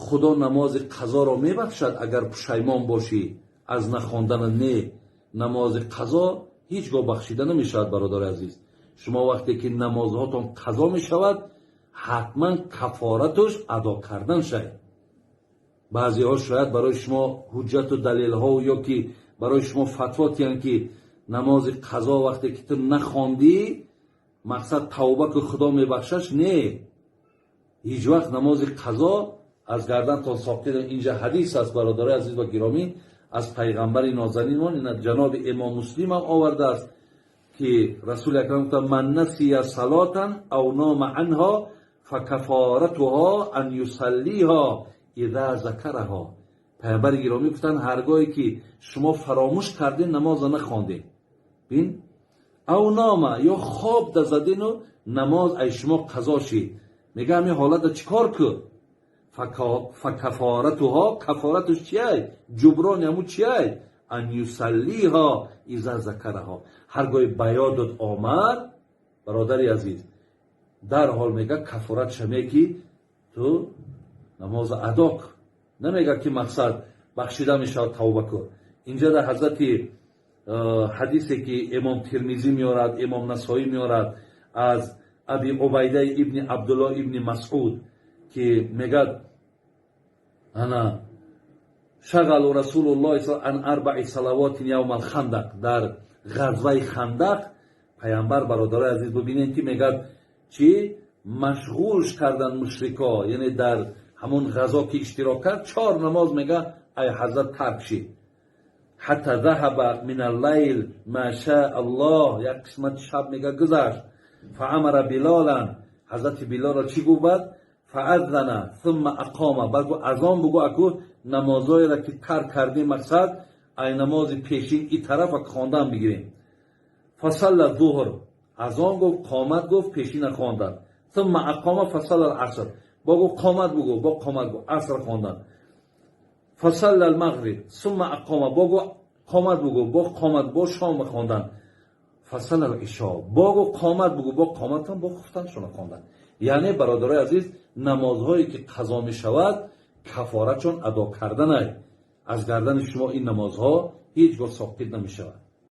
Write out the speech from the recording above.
Худо намози қазоро мебахшад, агар пушаймон бошӣ аз нахондана? Не, намози қазо ҳеҷ гоҳ бахшида намешавад, бародари азиз. Шумо вақте ки намозҳотон қазо мешавад, ҳатман кафоратуш адо кардан шавед. Баъзеҳо шояд барои шумо ҳуҷҷату далелҳо ё ки барои шумо фатво тиҳанд, ки намози қазо вақте ки ту нахондӣ, мақсад, тавба ки, Худо мебахшаш. Не, ҳеҷ вақт намози қазо аз гардантон соқит. Инҷа ҳадис аст, бародарои азиз ва гиромӣ, аз пайғамбари нозанинмон, ина ҷаноби Имом Муслимам овардааст, ки Расули акрам гуфтанд: «من نسي صلاة أو نام عنها فكفارتها أن يصليها إذا ذكرها». Пайғамбари гиромӣ гуфтанд: ҳаргоҳе ки шумо фаромӯш кардем, намоза нахондем, бин, أو نام, ё хоб дазадину намоз ай шумо қазо шид, мега, ҳамин ҳолата чӣ кор кун? فكفارتها, кафоратуш чиай, ҷуброни ҳаму чиай? أن يصليها إذا ذكرها. Ҳар гоҳе ба ёдат омад, бародари азиз, дарҳол, мега, кафорат шаме, ки ту намоза адо кун. Намега, ки мақсад, бахшида мешавад, тавба кун. Инҷа дар ҳазрати ҳадисе, ки Имом Тирмизӣ меорад, Имом Насоӣ меорад, аз Аби Убайдаи ибни Абдулло ибни Масъуд, ки мегӯяд: ана شغلوا رسول الله عن أربع صلوات يوم الخندق. Дар ғазваи Хандақ пайғамбар, бародарои азиз, бубинед, ки мегӯяд, чӣ машғулш кардан мушрико, яъне дар ҳамон ғазо ки иштирок кард, чор намоз, мега, ай ҳазрат тарк шид. حتى ذهب من الليل ما شاء الله, як қисмати шаб, мега, гузашт. فأمر بلالا, ҳазрати Билолро чӣ гуфт баъд? فأذن ثم أقام, баъд гу азон бугу, аку намозҳоеро ки тарк кардем, мақсад, ай намози пешин и тарафа хондан бигирем. فصلى الظهر, азон гуфт, қомат гуфт, пешина хондан. ثم أقام فصلى العصر, бо гу қомат бугу, бо қомат гу, аср хондан. فصلى المغرب ثم أقام, бо гу қомат бугу, бо қомат, бо шом хондан. فصلى العشاء, бо гу қомат бугу, бо қоматан, бо хуфтаншона хондан. Яъне, бародарои азиз, намозҳое ки қазо мешавад, кафорачон адо карданай. Аз гардани шумо ин намозҳо ҳеҷ гоҳ соқит намешавад.